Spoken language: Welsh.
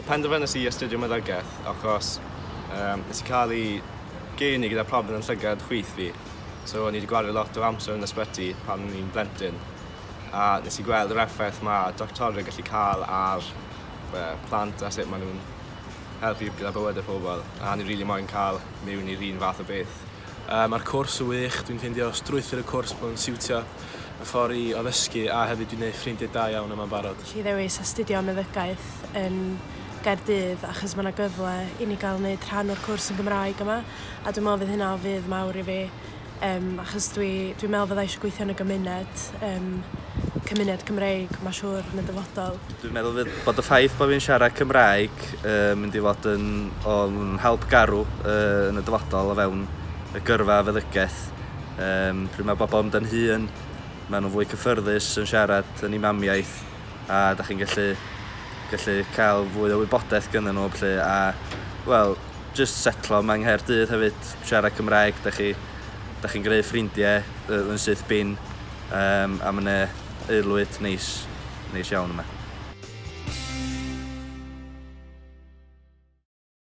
Penderfynais i astudio meddygaeth achos um, nes i cael ei geni gyda problem yn llygad chwith fi. So o'n i wedi gwario lot o amser yn ysbyty pan o'n i'n blentyn. A nes i gweld yr effaith mae doctoriaid gallu cael ar plant a sut maen nhw'n helpu gyda bywyd y pobl. A o'n i rili really moyn cael mewn i'r un fath o beth. Mae'r cwrs yn wych, dwi'n ffeindio strwythur y cwrs bod yn siwtio y ffordd i o ddysgu a hefyd dwi'n gwneud ffrindiau da iawn yma'n barod. Nes i ddewis astudio meddygaeth yn Gaerdydd achos mae 'na gyfle i ni gael wneud rhan o'r cwrs yn Gymraeg yma a dwi'n meddwl fydd hynna o fudd mawr i fi yym achos dwi dwi'n meddwl fydda i eisiau gweithio yn y gymuned yym cymuned Cymreig mae'n siŵr yn y dyfodol. Dwi'n meddwl fydd bod y ffaith bod fi'n siarad Cymraeg yn mynd i fod yn o'n help garw yn y dyfodol o fewn y gyrfa feddygaeth. Um, pryd mae bobl yn mynd yn hŷn, maen nhw'n fwy cyffyrddus yn siarad yn eu mamiaith a da chi'n gallu, gallu cael fwy o wybodaeth gyda nhw felly, a wel, just setlo yma yng Nghaerdydd hefyd, siarad Cymraeg, da chi, da chi'n greu ffrindiau yn syth bin, um, a mae'n aelwyd neis, neis iawn yma.